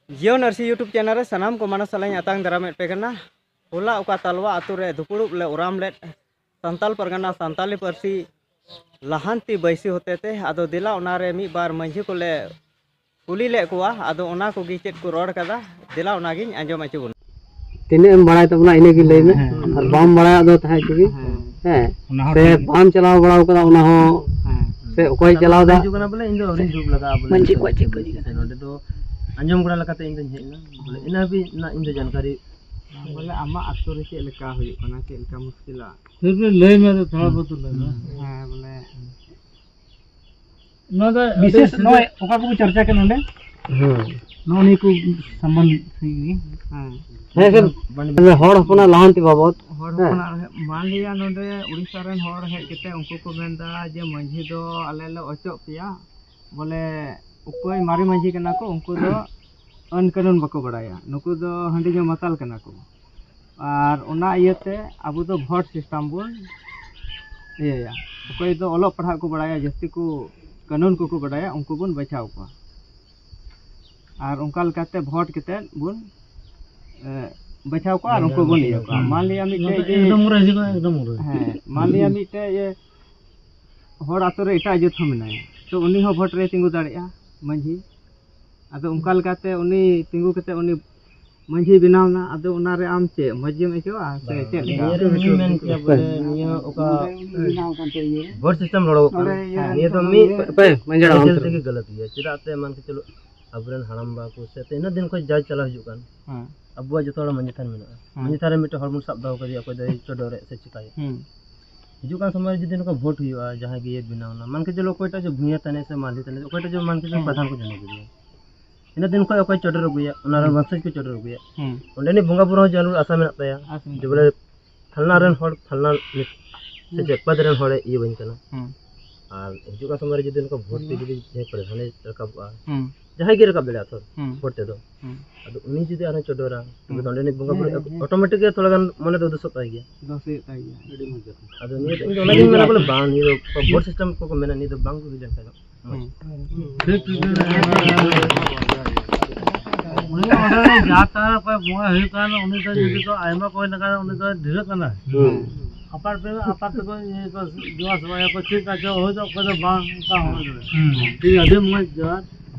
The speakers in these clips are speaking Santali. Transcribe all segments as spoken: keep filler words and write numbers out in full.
ᱡᱤᱭᱚᱱ ᱟᱹᱨᱥᱤ YouTube ᱪᱮᱱᱮᱞ ᱨᱮ ᱥᱟᱱᱟᱢ ᱠᱚ ᱢᱟᱱᱚᱥ ᱥᱟᱞᱟᱜ ᱤᱧ ᱟᱛᱟᱝ ᱫᱟᱨᱟᱢᱮᱫ ᱯᱮ ᱠᱟᱱᱟ᱾ ᱦᱚᱞᱟ ᱚᱠᱟ ᱛᱟᱞᱣᱟ ᱟᱛᱳ ᱨᱮ ᱫᱩᱯᱲᱩᱵ ᱞᱮ ᱚᱨᱟᱢ ᱞᱮᱫ ᱥᱟᱱᱛᱟᱞ ᱯᱟᱨᱜᱟᱱᱟ ᱥᱟᱱᱛᱟᱞᱤ ᱯᱟᱹᱨᱥᱤ ᱞᱟᱦᱟᱱᱛᱤ ᱵᱟᱹᱭᱥᱤ ᱦᱚᱛᱮᱛᱮ, ᱟᱫᱚ ᱫᱮᱞᱟ ᱚᱱᱟᱨᱮ ᱢᱤᱫ ᱵᱟᱨ ᱢᱟᱹᱡᱷᱤ ᱠᱚᱞᱮ ᱠᱩᱞᱤ ᱞᱮᱫ ᱠᱚᱣᱟ, ᱟᱫᱚ ᱚᱱᱟ ᱠᱚᱜᱮ ᱪᱮᱫ ᱠᱚ ᱨᱚᱲ ᱠᱟᱫᱟ, ᱫᱮᱞᱟ ᱚᱱᱟᱜᱤᱧ ᱟᱸᱡᱚᱢ ᱦᱚᱪᱚ ᱵᱚᱱᱟ᱾ ᱛᱤᱱᱟᱹᱜ ᱮᱢ ᱵᱟᱲᱟᱭ ᱛᱟᱵᱚᱱᱟ ᱤᱱᱟᱹᱜᱮ ᱞᱟᱹᱭ ᱢᱮ᱾ ᱦᱮᱸ᱾ ᱟᱨ ᱵᱟᱢ ᱵᱟᱲᱟᱭᱟ ᱟᱫᱚ ᱛᱟᱦᱮᱸ ᱦᱚᱪᱚ ᱜᱮ᱾ ᱦᱮᱸ᱾ ᱦᱮᱸ᱾ ᱚᱱᱟ ᱦᱚᱸ ᱥᱮ ᱴᱷᱤᱠ ᱜᱮ᱾ ᱵᱟᱢ ᱪᱟᱞᱟᱣ ᱵᱟᱲᱟ ᱠᱟᱫᱟ ᱚᱱᱟ ᱦᱚᱸ᱾ ᱦᱮᱸ᱾ ᱥᱮ ᱚᱠᱚᱭ ᱪᱟᱞᱟᱣ ᱫᱟ? ᱦᱤᱡᱩᱜ ᱠᱟᱱᱟ ᱵᱚᱞᱮ, ᱤᱧ ᱫᱚ ᱟᱹᱣᱨᱤᱧ ᱫᱩᱲᱩᱵ ᱞᱟᱜᱟᱜᱼᱟ ᱵᱚᱞᱮ᱾ ᱢᱟᱹᱡᱷᱤ ᱠᱚᱣᱟᱜ ᱪᱮᱫ ᱠᱚ ᱤᱫᱤ ᱠᱟᱱᱟ? ᱱᱚᱰᱮ ᱫᱚ ᱟᱸᱡᱚᱢ ᱵᱟᱲᱟ ᱞᱮᱠᱟᱛᱮ ᱤᱧ ᱫᱚᱧ ᱦᱮᱡ ᱮᱱᱟ᱾ ᱵᱚᱞᱮ ᱤᱱᱟᱹ ᱦᱟᱹᱵᱤᱡ ᱨᱮᱱᱟᱜ ᱤᱧ ᱫᱚ ᱡᱟᱱᱠᱟᱨᱤ᱾ ᱵᱚᱞᱮ ᱟᱢᱟᱜ ᱟᱛᱳ ᱨᱮ ᱪᱮᱫ ᱞᱮᱠᱟ ᱦᱩᱭᱩᱜ ᱠᱟᱱᱟ, ᱪᱮᱫ ᱞᱮᱠᱟ ᱢᱩᱥᱠᱤᱞᱟ? ᱯᱷᱤᱨ ᱵᱷᱤ ᱞᱟᱹᱭ ᱢᱮ ᱛᱚ, ᱛᱷᱚᱲᱟ ᱵᱚᱦᱩᱛ ᱞᱟᱹᱭ ᱢᱮ᱾ ᱦᱮᱸ, ᱵᱚᱞᱮ ᱱᱚᱣᱟ ᱫᱚ ᱵᱤᱥᱮᱥ ᱟᱹᱰᱤ ᱱᱚᱜᱼᱚᱭ ᱚᱠᱟ ᱠᱚᱵᱚ ᱪᱟᱨᱪᱟ ᱠᱮᱫ ᱱᱚᱰᱮ, ᱦᱮᱸ᱾ ᱱᱚᱜᱼᱚ ᱱᱤᱭᱟᱹ ᱠᱚ ᱥᱚᱢᱵᱚᱱᱫᱷ ᱦᱮᱸ᱾ ᱦᱮᱸ, ᱥᱮ ᱢᱟᱱᱮ ᱦᱚᱲ ᱦᱚᱯᱚᱱᱟᱜ ᱞᱟᱦᱟᱱᱛᱤ ᱵᱟᱵᱚᱛ᱾ ᱦᱚᱲ ᱦᱮᱸ᱾ ᱦᱚᱯᱚᱱᱟᱜ ᱦᱮᱡ, ᱢᱟᱱ ᱞᱤᱭᱟ ᱱᱚᱰᱮ ᱩᱲᱤᱥᱥᱟ ᱨᱮᱱ ᱦᱚᱲ ᱦᱮᱡ ᱠᱟᱛᱮ ᱩᱱᱠᱩ ᱠᱚ ᱢᱮᱱᱫᱟ ᱡᱮ ᱢᱟᱹᱡᱷᱤ ᱫᱚ ᱟᱞᱮ ᱞᱮ ᱚᱪᱚᱜ ᱯᱮᱭᱟ, ᱵᱚᱞᱮ ᱚᱠᱚᱭ ᱢᱟᱨᱮ ᱢᱟᱹᱡᱷᱤ ᱠᱟᱱᱟ ᱠᱚ ᱩᱱᱠᱩ ᱫᱚ ᱟᱹᱱ ᱠᱟᱹᱱᱩᱱ ᱵᱟᱠᱚ ᱵᱟᱲᱟᱭᱟ, ᱱᱩᱠᱩ ᱫᱚ ᱦᱟᱺᱰᱤ ᱧᱩ ᱢᱟᱛᱟᱞ ᱠᱟᱱᱟ ᱠᱚ᱾ ᱟᱨ ᱚᱱᱟ ᱤᱭᱟᱹᱛᱮ ᱟᱵᱚ ᱫᱚ ᱵᱷᱳᱴ ᱥᱤᱥᱴᱮᱢ ᱵᱚᱱ ᱤᱭᱟᱹᱭᱟ᱾ ᱚᱠᱚᱭ ᱫᱚ ᱚᱞᱚᱜ ᱯᱟᱲᱦᱟᱜ ᱠᱚ ᱵᱟᱲᱟᱭᱟ, ᱡᱟᱹᱥᱛᱤ ᱠᱚ ᱠᱟᱹᱱᱩᱱ ᱠᱚᱠᱚ ᱵᱟᱰᱟᱭᱟ, ᱩᱱᱠᱩ ᱵᱚᱱ ᱵᱟᱪᱷᱟᱣ ᱠᱚᱣᱟ᱾ ᱟᱨ ᱚᱱᱠᱟ ᱞᱮᱠᱟᱛᱮ ᱵᱷᱳᱴ ᱠᱟᱛᱮᱫ ᱵᱚᱱ, ᱮ, ᱵᱟᱪᱷᱟᱣ ᱠᱚᱣᱟ ᱟᱨ ᱩᱱᱠᱩ ᱵᱚᱱ ᱤᱭᱟᱹ ᱠᱚᱣᱟ᱾ ᱢᱟᱱ ᱞᱤᱭᱟ ᱢᱤᱫᱴᱮᱡ ᱡᱮ, ᱮᱠᱫᱚᱢ ᱨᱮ ᱦᱤᱡᱩᱜᱼᱟ, ᱮᱠᱫᱚᱢ ᱨᱮ᱾ ᱦᱮᱸ, ᱢᱟᱱ ᱞᱤᱭᱟ ᱢᱤᱫᱴᱮᱡ ᱡᱮ ᱦᱚᱲ ᱟᱛᱳ ᱨᱮ ᱮᱴᱟᱜ ᱡᱟᱹᱛ ᱦᱚᱸ ᱢᱮᱱᱟᱭᱟ, ᱛᱚ ᱩᱱᱤ ᱦᱚᱸ ᱵᱷᱳᱴ ᱨᱮᱭ ᱛᱤᱸᱜᱩ ᱫᱟᱲᱮᱭᱟᱜᱼᱟ, ᱢᱟᱹᱡᱷᱤ᱾ ᱟᱫᱚ ᱚᱱᱠᱟ ᱞᱮᱠᱟᱛᱮ ᱩᱱᱤ ᱛᱤᱸᱜᱩ ᱠᱟᱛᱮ ᱩᱱᱤ ᱢᱟᱹᱡᱷᱤ ᱵᱮᱱᱟᱣ ᱮᱱᱟ, ᱟᱫᱚ ᱚᱱᱟᱨᱮ ᱟᱢ ᱪᱮᱫ ᱢᱚᱡᱽ ᱜᱮᱢ ᱟᱹᱭᱠᱟᱹᱣᱟ ᱥᱮ ᱵᱟᱝ, ᱪᱮᱫ ᱞᱮᱠᱟ? ᱱᱤᱭᱟᱹ ᱨᱮ ᱤᱧ ᱢᱮᱱ ᱠᱮᱭᱟ ᱵᱚᱞᱮ, ᱱᱤᱭᱟᱹ ᱚᱠᱟ ᱵᱷᱳᱴ ᱥᱤᱥᱴᱮᱢ ᱨᱚᱲᱚᱜ ᱠᱟᱱᱟ, ᱱᱤᱭᱟᱹ ᱫᱚ ᱢᱤᱫ ᱦᱟᱯᱮ, ᱢᱟᱹᱡᱷᱤ ᱦᱟᱲᱟᱢ ᱯᱟᱹᱦᱤᱞ ᱚᱱᱛᱮ ᱛᱮᱜᱮ ᱜᱟᱞᱟᱛ ᱜᱮᱭᱟ᱾ ᱪᱮᱫᱟᱜ ᱛᱮ ᱢᱮᱱ ᱠᱮ ᱪᱚᱞᱚ ᱟᱵᱚᱨᱮᱱ ᱦᱟᱲᱟᱢ ᱵᱟ ᱠᱚ ᱥᱮ ᱛᱤᱱᱟᱹᱜ ᱫᱤᱱ ᱠᱷᱚᱱ ᱡᱟᱡᱽ ᱪᱟᱞᱟᱣ ᱦᱤᱡᱩᱜ ᱠᱟᱱ, ᱦᱮᱸ᱾ ᱟᱵᱚᱣᱟᱜ ᱡᱚᱛᱚ ᱦᱚᱲ ᱢᱟᱹᱡᱷᱤ ᱛᱷᱟᱱ ᱢᱮᱱᱟᱜᱼᱟ᱾ ᱦᱮᱸ᱾ ᱢᱟᱹᱡᱷᱤ ᱛᱷᱟᱱ ᱨᱮ ᱢᱤᱫᱴᱮᱱ ᱦᱚᱲ ᱵᱚᱱ ᱥᱟᱵ ᱫᱚᱦᱚ ᱠᱟᱫᱮᱭᱟ, ᱚᱠᱚᱭ ᱫᱚᱭ ᱪᱚᱰᱚᱨᱮᱫ ᱥᱮ ᱪᱤᱠᱟᱭᱮᱫ᱾ ᱦᱩᱸ᱾ ᱦᱤᱡᱩᱜ ᱠᱟᱱ ᱥᱚᱢᱚᱭ ᱨᱮ ᱡᱩᱫᱤ ᱱᱚᱝᱠᱟ ᱵᱷᱳᱴ ᱦᱩᱭᱩᱜᱼᱟ, ᱡᱟᱦᱟᱸᱭ ᱜᱮ ᱵᱮᱱᱟᱣ ᱮᱱᱟ, ᱢᱟᱱ ᱠᱮ ᱪᱚᱞᱚ ᱚᱠᱚᱭᱴᱟᱜ ᱡᱮ ᱵᱷᱩᱭᱟᱹ ᱛᱟᱱᱮ ᱥᱮ ᱢᱟᱹᱡᱷᱤ ᱛᱟᱱᱮ, ᱚᱠᱚᱭᱴᱟᱜ ᱡᱮ ᱢᱟᱱ ᱠᱮ ᱪᱚᱞᱚ ᱦᱩᱸ᱾ ᱯᱨᱚᱫᱷᱟᱱ ᱠᱚ ᱪᱩᱱᱟᱹᱣ ᱠᱮᱫᱮᱭᱟ, ᱤᱱᱟᱹ ᱫᱤᱱ ᱠᱷᱚᱱ ᱚᱠᱚᱭ ᱪᱚᱰᱚᱨ ᱟᱹᱜᱩᱭᱟ, ᱚᱱᱟ ᱨᱮᱱ ᱦᱩᱸ᱾ ᱵᱚᱝᱥᱚᱡᱽ ᱠᱚ ᱪᱚᱰᱚᱨ ᱟᱹᱜᱩᱭᱟ᱾ ᱦᱩᱸ᱾ ᱚᱸᱰᱮᱱᱤᱡ ᱵᱚᱸᱜᱟ ᱵᱩᱨᱩ ᱦᱚᱸ ᱡᱟᱹᱨᱩᱲ ᱟᱥᱟ ᱢᱮᱱᱟᱜ ᱛᱟᱭᱟ, ᱟᱥ ᱢᱮᱱᱟᱜ ᱡᱮ ᱵᱚᱞᱮ ᱛᱟᱭᱟ᱾ ᱯᱷᱟᱞᱱᱟ ᱨᱮᱱ ᱦᱚᱲ, ᱯᱷᱟᱞᱱᱟ ᱱᱤᱛ ᱥᱮ ᱦᱩᱸ᱾ ᱪᱮᱫ ᱯᱚᱫᱽ ᱨᱮᱱ ᱦᱚᱲᱮ ᱤᱭᱟᱹ ᱵᱟᱹᱧ ᱠᱟᱱᱟ᱾ ᱦᱩᱸ᱾ ᱟᱨ ᱦᱤᱡᱩᱜ ᱠᱟᱱ ᱥᱚᱢᱚᱭ ᱨᱮ ᱡᱩᱫᱤ ᱱᱚᱝᱠᱟ ᱵᱷᱳᱴ ᱛᱮ ᱦᱩᱸ᱾ ᱡᱩᱫᱤ ᱡᱟᱦᱟᱸᱭ ᱯᱨᱚᱫᱷᱟᱱᱮ ᱨᱟᱠᱟᱵᱚᱜᱼᱟ, ᱦᱩᱸ᱾ ᱡᱟᱦᱟᱸᱭ ᱜᱮ ᱨᱟᱠᱟᱵ ᱫᱟᱲᱮᱭᱟᱜᱼᱟ ᱛᱚ, ᱦᱩᱸ᱾ ᱵᱷᱳᱴ ᱛᱮᱫᱚ᱾ ᱦᱩᱸ᱾ ᱟᱫᱚ ᱩᱱᱤ ᱡᱩᱫᱤ ᱟᱨᱦᱚᱸ ᱪᱚᱰᱚᱨᱟ, ᱛᱚᱵᱮ ᱦᱩᱸ᱾ ᱫᱚ ᱚᱸᱰᱮᱱᱤᱡ ᱵᱚᱸᱜᱟ ᱵᱩᱨᱩ ᱦᱮᱸ, ᱦᱮᱸ᱾ ᱚᱴᱳᱢᱮᱴᱤᱠ ᱜᱮ ᱛᱷᱚᱲᱟ ᱜᱟᱱ ᱢᱚᱱᱮ ᱫᱚ ᱫᱩᱥᱚᱜ ᱛᱟᱭ ᱜᱮᱭᱟ᱾ ᱫᱚᱥ ᱦᱩᱭᱩᱜ ᱛᱟᱭ ᱜᱮᱭᱟ᱾ ᱟᱹᱰᱤ ᱢᱚᱡᱽ ᱠᱟᱛᱷᱟ᱾ ᱟᱫᱚ ᱱᱤᱭᱟᱹ ᱫᱚ ᱤᱧ ᱫᱚ ᱚᱱᱟᱜᱤᱧ ᱢᱮᱱᱟ ᱵᱚᱞᱮ ᱵᱟᱝ, ᱱᱤᱭᱟᱹ ᱫᱚ ᱵᱷᱳᱴ ᱥᱤᱥᱴᱮᱢ ᱠᱚᱠᱚ ᱢᱮᱱᱟ, ᱱᱤᱭᱟᱹ ᱫᱚ ᱵᱟᱝ ᱠᱚ ᱦᱩᱭ ᱞᱮᱱᱠᱷᱟᱱ ᱫᱚ ᱢᱚᱡᱽ᱾ ᱦᱩᱸ᱾ ᱴᱷᱤᱠ, ᱴᱷᱤᱠ, ᱴᱷᱤᱠ᱾ ᱡᱟᱦᱟᱸ ᱛᱟᱦᱟᱸ ᱚᱠᱚᱭ ᱵᱚᱸᱜᱟ ᱦᱩᱭᱩᱜ ᱠᱟᱱ, ᱩᱱᱤ ᱫᱚ ᱡᱩᱫᱤ ᱠᱚ ᱟᱭᱢᱟ ᱠᱚ ᱦᱩᱭ ᱞᱮᱱᱠᱷᱟᱱ, ᱩᱱᱤ ᱫᱚ ᱰᱷᱮᱨᱚᱜ ᱠᱟᱱᱟ᱾ ᱦᱩᱸ᱾ ᱟᱯᱟᱨ ᱯᱮ, ᱟᱯᱟᱨ ᱛᱮᱠᱚ ᱤᱭᱟᱹ ᱠᱚ ᱡᱚᱦᱟ ᱥᱮᱵᱟᱭᱟ ᱠᱚ, ᱪᱮᱫ ᱠᱟ ᱪᱚ ᱦᱩᱭ ᱫᱚ ᱚᱠᱚᱭ ᱫᱚ ᱵᱟᱝ, ᱚᱱᱠᱟ ᱦᱚᱸ ᱦᱩᱭ ᱫᱟᱲᱮᱭᱟᱜᱼᱟ᱾ ᱦᱩᱸ᱾ ᱴᱷᱤᱠ ᱜᱮᱭᱟ, ᱟᱹᱰᱤ ᱢᱚᱡᱽ ᱡᱚᱦᱟᱨ᱾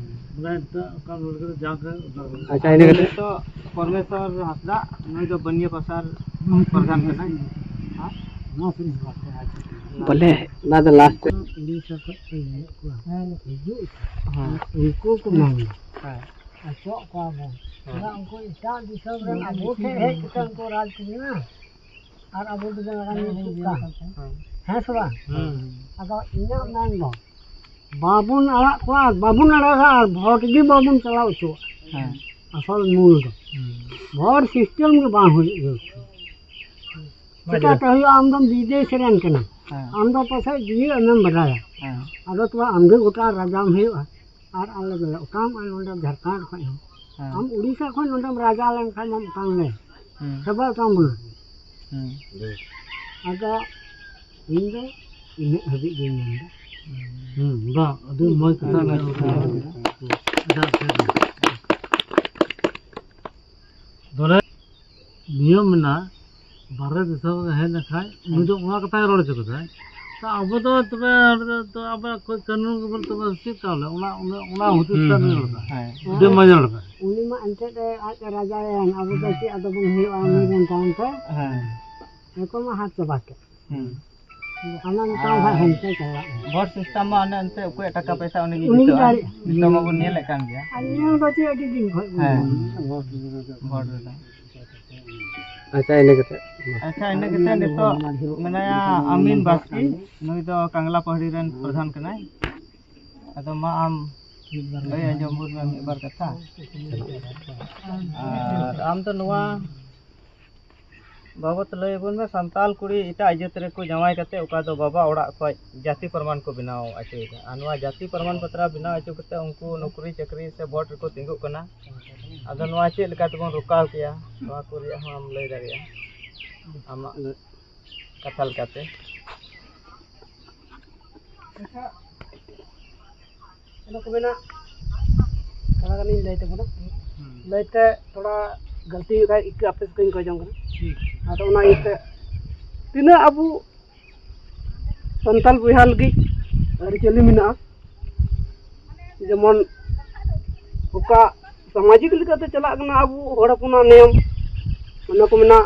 ᱵᱚᱞᱮ ᱱᱤᱛᱚᱜ ᱚᱠᱟ ᱢᱚᱱᱮ ᱠᱟᱛᱮ ᱡᱟᱦᱟᱸ ᱠᱚ ᱫᱚᱨᱠᱟᱨ᱾ ᱟᱪᱪᱷᱟ, ᱤᱱᱟᱹ ᱠᱟᱛᱮ? ᱱᱤᱛᱚᱜ ᱯᱚᱨᱢᱮᱥᱣᱚᱨ ᱦᱟᱸᱥᱫᱟ, ᱱᱩᱭ ᱫᱚ ᱵᱟᱹᱱᱤᱭᱟᱹ ᱯᱟᱥᱟᱨ ᱯᱨᱚᱫᱷᱟᱱ ᱠᱟᱱᱟᱭ᱾ ᱵᱚᱞᱮ ᱚᱱᱟ ᱫᱚ ᱞᱟᱥᱴ ᱨᱮ᱾ ᱩᱲᱤᱥᱥᱟ ᱠᱷᱚᱱ ᱠᱚ ᱦᱮᱡ ᱠᱚᱣᱟ᱾ ᱦᱮᱸ᱾ ᱦᱤᱡᱩᱜ ᱟᱠᱚ᱾ ᱦᱮᱸ᱾ ᱩᱱᱠᱩ ᱠᱚ ᱢᱮᱱ ᱮᱫᱟ᱾ ᱦᱮᱸ᱾ ᱚᱪᱚᱜ ᱠᱚᱣᱟ ᱵᱚᱱ᱾ ᱦᱮᱸ᱾ ᱪᱮᱫᱟᱜ ᱩᱱᱠᱩ ᱮᱴᱟᱜ ᱫᱤᱥᱚᱢ ᱨᱮᱱ ᱟᱵᱚ ᱴᱷᱮᱱ ᱦᱮᱡ ᱠᱟᱛᱮ ᱩᱱᱠᱩ ᱨᱟᱡᱽ ᱠᱚ ᱢᱮᱱᱟ? ᱟᱨ ᱟᱵᱚ ᱫᱚᱵᱚᱱ ᱨᱟᱱ ᱦᱤᱡᱩᱜ ᱠᱟᱱ᱾ ᱦᱮᱸ᱾ ᱦᱮᱸ ᱥᱮ ᱵᱟᱝ? ᱦᱮᱸ᱾ ᱟᱫᱚ ᱤᱧᱟᱹᱜ ᱢᱮᱱ ᱫᱚ, ᱵᱟᱵᱚᱱ ᱟᱲᱟᱜ ᱠᱚᱣᱟ, ᱵᱟᱵᱚᱱ ᱟᱲᱟᱜᱟ ᱟᱨ ᱵᱷᱳᱴ ᱜᱮ ᱵᱟᱵᱚᱱ ᱪᱟᱞᱟᱣ ᱦᱚᱪᱚᱣᱟᱜᱼᱟ᱾ ᱦᱮᱸ᱾ ᱟᱥᱚᱞ ᱢᱩᱞ ᱫᱚ᱾ ᱦᱮᱸ᱾ ᱵᱷᱳᱴ ᱥᱤᱥᱴᱮᱢ ᱜᱮ ᱵᱟᱝ ᱦᱩᱭᱩᱜ ᱡᱟᱹᱨᱩᱲ᱾ ᱵᱟᱝ ᱪᱮᱠᱟᱛᱮ ᱦᱩᱭᱩᱜᱼᱟ? ᱟᱢ ᱫᱚᱢ ᱵᱤᱫᱮᱥ ᱨᱮᱱ ᱠᱟᱱᱟ᱾ ᱦᱮᱸ᱾ ᱟᱢ ᱫᱚ ᱯᱟᱥᱮᱡ ᱡᱤᱣᱤ ᱮᱢᱮᱢ ᱵᱟᱰᱟᱭᱟ᱾ ᱦᱮᱸ᱾ ᱟᱫᱚ ᱛᱚᱵᱮ ᱟᱢ ᱜᱮ ᱜᱚᱴᱟ ᱨᱟᱡᱟᱢ ᱦᱩᱭᱩᱜᱼᱟ᱾ ᱟᱨ ᱟᱞᱮ ᱫᱚᱞᱮ ᱚᱴᱟᱝᱚᱜᱼᱟ ᱱᱚᱰᱮ ᱡᱷᱟᱲᱠᱷᱚᱸᱰ ᱠᱷᱚᱱ ᱦᱚᱸ᱾ ᱦᱮᱸ᱾ ᱟᱢ ᱩᱲᱤᱥᱥᱟ ᱠᱷᱚᱱ ᱱᱚᱰᱮᱢ ᱨᱟᱡᱟ ᱞᱮᱱᱠᱷᱟᱱ ᱢᱟᱢ ᱚᱴᱟᱝ ᱞᱮ᱾ ᱦᱮᱸ᱾ ᱥᱮ ᱵᱟᱭ ᱚᱴᱟᱝ ᱵᱚᱱᱟ? ᱦᱮᱸ᱾ ᱟᱫᱚ ᱤᱧ ᱫᱚ ᱤᱱᱟᱹᱜ ᱦᱟᱹᱵᱤᱡ ᱜᱤᱧ ᱢᱮᱱᱫᱟ᱾ ᱦᱩᱸ, ᱵᱟᱝ, ᱟᱹᱰᱤ ᱢᱚᱡᱽ ᱠᱟᱛᱷᱟ ᱵᱮᱱ ᱨᱚᱲ ᱠᱮᱫᱟ᱾ ᱟᱪᱪᱷᱟ, ᱟᱪᱪᱷᱟ᱾ ᱵᱚᱞᱮ ᱱᱤᱭᱚᱢ ᱢᱮᱱᱟᱜᱼᱟ, ᱵᱟᱨᱦᱮ ᱫᱤᱥᱚᱢ ᱨᱮ ᱦᱮᱡ ᱞᱮᱱᱠᱷᱟᱡ ᱩᱱᱤ ᱫᱚ ᱚᱱᱟ ᱠᱟᱛᱷᱟᱭ ᱨᱚᱲ ᱦᱚᱪᱚ ᱠᱮᱫᱟ᱾ ᱛᱚ ᱟᱵᱚ ᱫᱚ ᱛᱚᱵᱮ ᱚᱸᱰᱮ ᱫᱚ ᱛᱚ ᱟᱵᱚᱣᱟᱜ ᱠᱚ ᱠᱟᱹᱱᱩᱱ ᱠᱚ ᱵᱚᱞᱮ ᱛᱚᱵᱮ ᱪᱮᱫ ᱠᱟ ᱵᱚᱞᱮ? ᱚᱱᱟ, ᱚᱱᱟ, ᱚᱱᱟ ᱦᱩᱫᱤᱥ ᱦᱩᱸ, ᱠᱟᱱ ᱦᱩᱸ, ᱨᱚᱲ ᱫᱟ᱾ ᱦᱮᱸ᱾ ᱟᱹᱰᱤ ᱢᱚᱡᱽ ᱨᱚᱲ ᱫᱟ᱾ ᱩᱱᱤ ᱢᱟ ᱮᱱᱛᱮᱫ ᱮ ᱟᱡ ᱮ ᱨᱟᱡᱟᱭᱮᱱ, ᱟᱵᱚ ᱫᱚ ᱪᱮᱫ ᱟᱫᱚ ᱵᱚᱱ ᱦᱩᱭᱩᱜᱼᱟ ᱩᱱᱤ ᱨᱮᱱ ᱛᱟᱭᱚᱢ ᱛᱮ? ᱦᱮᱸ᱾ ᱡᱚᱛᱚ ᱢᱟ ᱦᱟᱛ ᱪᱟᱵᱟ ᱠᱮᱫ᱾ ᱦᱩᱸ᱾ ᱦᱟᱱᱟ ᱢᱮᱛᱟᱢ ᱠᱷᱟᱡ ᱟᱨ ᱦᱟᱱᱛᱮ ᱪᱟᱞᱟᱜ ᱢᱮ᱾ ᱵᱷᱳᱴ ᱥᱤᱥᱴᱮᱢ ᱢᱟ ᱚᱱᱮ ᱮᱱᱛᱮ ᱚᱠᱚᱭᱟᱜ ᱴᱟᱠᱟ ᱯᱚᱭᱥᱟ ᱩᱱᱤ ᱜᱮ ᱩᱱᱤ ᱜᱮ ᱡᱤᱛᱟᱹᱜᱼᱟ᱾ ᱫᱟᱲᱮᱜ᱾ ᱱᱤᱛᱚᱜ ᱢᱟᱵᱚᱱ ᱧᱮᱞᱮᱫ ᱠᱟᱱ ᱜᱮᱭᱟ᱾ ᱟᱨ ᱱᱤᱭᱟᱹ ᱫᱚ ᱪᱮᱫ ᱟᱹᱰᱤ ᱫᱤᱱ ᱠᱷᱚᱡ ᱵᱚᱱ ᱦᱮᱸ᱾ ᱧᱮᱞ ᱟᱹᱜᱩᱭᱮᱫᱟ᱾ ᱵᱷᱳᱴ ᱨᱮᱫᱚ᱾ ᱟᱪᱪᱷᱟ, ᱤᱱᱟᱹ ᱠᱟᱛᱮ᱾ ᱟᱪᱪᱷᱟ, ᱤᱱᱟᱹ ᱠᱟᱛᱮ ᱱᱤᱛᱚᱜ ᱢᱮᱱᱟᱭᱟ ᱟᱢᱤᱱ ᱵᱟᱥᱠᱮ, ᱱᱩᱭ ᱫᱚ ᱠᱟᱝᱞᱟ ᱯᱟᱦᱟᱲᱤ ᱨᱮᱱ ᱯᱨᱚᱫᱷᱟᱱ ᱠᱟᱱᱟᱭ᱾ ᱟᱫᱚ ᱢᱟ ᱟᱢ ᱞᱟᱹᱭ ᱟᱸᱡᱚᱢ ᱵᱚᱱ ᱢᱮ ᱢᱤᱫ ᱵᱟᱨ ᱠᱟᱛᱷᱟ᱾ ᱟᱨ ᱟᱢ ᱫᱚ ᱱᱚᱣᱟ ᱵᱟᱵᱚᱛ ᱞᱟᱹᱭ ᱟᱵᱚᱱ ᱢᱮ, ᱥᱟᱱᱛᱟᱞ ᱠᱩᱲᱤ ᱮᱴᱟᱜ ᱡᱟᱹᱛ ᱨᱮᱠᱚ ᱡᱟᱶᱟᱭ ᱠᱟᱛᱮ ᱚᱠᱟ ᱫᱚ ᱵᱟᱵᱟ ᱚᱲᱟᱜ ᱠᱷᱚᱡ ᱡᱟᱹᱛᱤ ᱯᱨᱚᱢᱟᱱ ᱠᱚ ᱵᱮᱱᱟᱣ ᱦᱚᱪᱚᱭᱮᱫᱟ, ᱟᱨ ᱱᱚᱣᱟ ᱡᱟᱹᱛᱤ ᱯᱨᱚᱢᱟᱱ ᱯᱚᱛᱨᱟ ᱵᱮᱱᱟᱣ ᱦᱚᱪᱚ ᱠᱟᱛᱮ ᱩᱱᱠᱩ ᱱᱚᱠᱨᱤ ᱪᱟᱹᱠᱨᱤ ᱥᱮ ᱵᱷᱳᱴ ᱨᱮᱠᱚ ᱛᱤᱸᱜᱩᱜ ᱠᱟᱱᱟ᱾ ᱟᱫᱚ ᱱᱚᱣᱟ ᱪᱮᱫ ᱞᱮᱠᱟ ᱛᱮᱵᱚᱱ ᱨᱚᱠᱟᱣ ᱠᱮᱭᱟ, ᱱᱚᱣᱟ ᱠᱚ ᱨᱮᱭᱟᱜ ᱦᱚᱸ ᱟᱢ ᱞᱟᱹᱭ ᱫᱟᱲᱮᱭᱟᱜᱼᱟ ᱟᱢᱟᱜ ᱠᱟᱛᱷᱟ ᱞᱮᱠᱟᱛᱮ᱾ ᱟᱪᱪᱷᱟ, ᱚᱱᱟ ᱠᱚ ᱢᱮᱱᱟ, ᱛᱷᱚᱲᱟ ᱜᱟᱱᱤᱧ ᱞᱟᱹᱭ ᱛᱟᱵᱚᱱᱟ᱾ ᱞᱟᱹᱭᱛᱮ ᱛᱷᱚᱲᱟ ᱜᱟᱹᱞᱛᱤ ᱦᱩᱭᱩᱜ ᱠᱷᱟᱡ ᱤᱠᱟᱹ ᱟᱯᱮ ᱥᱮᱫ ᱠᱷᱚᱱᱤᱧ ᱠᱷᱚᱡ ᱡᱚᱝ ᱠᱟᱱᱟ᱾ ᱟᱫᱚ ᱚᱱᱟ ᱤᱭᱟᱹᱛᱮ ᱛᱤᱱᱟᱹᱜ ᱟᱵᱚ ᱥᱟᱱᱛᱟᱞ ᱵᱚᱭᱦᱟ ᱞᱟᱹᱜᱤᱫ ᱟᱹᱨᱤᱪᱟᱹᱞᱤ ᱢᱮᱱᱟᱜᱼᱟ, ᱡᱮᱢᱚᱱ ᱚᱠᱟ ᱥᱟᱢᱟᱡᱤᱠ ᱞᱮᱠᱟᱛᱮ ᱪᱟᱞᱟᱜ ᱠᱟᱱᱟ ᱟᱵᱚ ᱦᱚᱲ ᱦᱚᱯᱚᱱᱟᱜ ᱱᱤᱭᱚᱢ, ᱚᱱᱟ ᱠᱚ ᱢᱮᱱᱟᱜ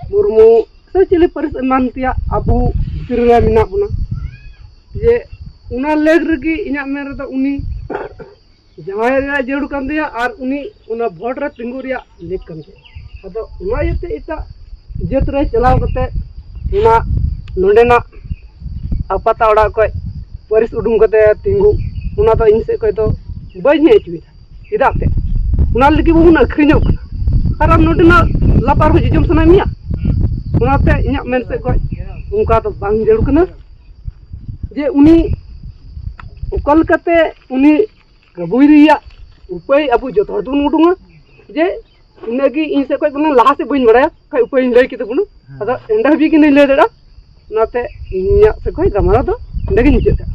ᱢᱩᱨᱢᱩ ᱥᱮ ᱪᱤᱞᱤ ᱯᱟᱹᱨᱤᱥ ᱮᱢᱟᱱ ᱛᱮᱭᱟᱜ ᱟᱵᱚ ᱵᱷᱤᱛᱨᱤ ᱨᱮ ᱢᱮᱱᱟᱜ ᱵᱚᱱᱟ, ᱡᱮ ᱚᱱᱟ ᱞᱮᱠ ᱨᱮᱜᱮ ᱤᱧᱟᱹᱜ ᱢᱮᱱ ᱨᱮᱫᱚ ᱩᱱᱤ ᱡᱟᱶᱟᱭ ᱨᱮᱭᱟᱜ ᱡᱟᱹᱨᱩᱲ ᱠᱟᱱ ᱛᱟᱭᱟ ᱟᱨ ᱩᱱᱤ ᱚᱱᱟ ᱵᱷᱳᱴ ᱨᱮ ᱛᱤᱸᱜᱩ ᱨᱮᱭᱟᱜ ᱞᱮᱠ ᱠᱟᱱ ᱛᱟᱭᱟ᱾ ᱟᱫᱚ ᱚᱱᱟ ᱤᱭᱟᱹᱛᱮ ᱮᱴᱟᱜ ᱡᱟᱹᱛ ᱨᱮ ᱪᱟᱞᱟᱣ ᱠᱟᱛᱮ ᱚᱱᱟ ᱱᱚᱰᱮᱱᱟᱜ ᱟᱯᱟᱛᱟ ᱚᱲᱟᱜ ᱠᱷᱚᱡ ᱯᱟᱹᱨᱤᱥ ᱩᱰᱩᱝ ᱠᱟᱛᱮ ᱛᱤᱸᱜᱩ, ᱚᱱᱟ ᱫᱚ ᱤᱧ ᱥᱮᱫ ᱠᱷᱚᱡ ᱫᱚ ᱵᱟᱹᱧ ᱦᱮᱡ ᱦᱚᱪᱚᱭᱮᱫᱟ᱾ ᱪᱮᱫᱟᱜ ᱛᱮ ᱚᱱᱟ ᱞᱟᱹᱜᱤᱫ ᱵᱚᱱ ᱟᱹᱠᱷᱨᱤᱧᱚᱜ ᱠᱟᱱᱟ᱾ ᱟᱨ ᱟᱢ ᱱᱚᱰᱮᱱᱟᱜ ᱞᱟᱯᱟᱨ ᱦᱚᱸ ᱡᱚᱡᱚᱢ ᱥᱟᱱᱟᱭᱮᱫ ᱢᱮᱭᱟ, ᱚᱱᱟᱛᱮ ᱤᱧᱟᱹᱜ ᱢᱮᱱ ᱥᱮᱫ ᱠᱷᱚᱡ ᱚᱱᱠᱟ ᱫᱚ ᱵᱟᱝ ᱡᱟᱹᱨᱩᱲ ᱠᱟᱱᱟ᱾ ᱡᱮ ᱩᱱᱤ ᱚᱠᱟ ᱞᱮᱠᱟᱛᱮ ᱩᱱᱤ ᱟᱹᱜᱩᱭ ᱨᱮᱭᱟᱜ ᱩᱯᱟᱹᱭ ᱟᱵᱚ ᱡᱚᱛᱚ ᱦᱚᱲ ᱛᱮᱵᱚᱱ ᱩᱰᱩᱝᱟ᱾ ᱡᱮ ᱤᱱᱟᱹᱜ ᱜᱮ ᱤᱧ ᱥᱮᱫ ᱠᱷᱚᱡ ᱵᱚᱞᱮ ᱞᱟᱦᱟ ᱥᱮᱫ ᱵᱟᱹᱧ ᱵᱟᱲᱟᱭᱟ, ᱠᱷᱟᱡ ᱩᱯᱟᱹᱭ ᱤᱧ ᱞᱟᱹᱭ ᱠᱮᱫᱟ ᱵᱚᱞᱮ᱾ ᱟᱫᱚ ᱮᱱᱰᱮ ᱦᱟᱹᱵᱤᱡ ᱜᱮ ᱤᱧ ᱞᱟᱹᱭ ᱫᱟᱲᱮᱭᱟᱜᱼᱟ᱾ ᱚᱱᱟᱛᱮ ᱤᱧᱟᱹᱜ ᱥᱮᱫ ᱠᱷᱚᱡ ᱜᱟᱞᱢᱟᱨᱟᱣ ᱫᱚ ᱚᱸᱰᱮ ᱜᱮᱧ ᱢᱩᱪᱟᱹᱫ ᱠᱟᱜᱼᱟ᱾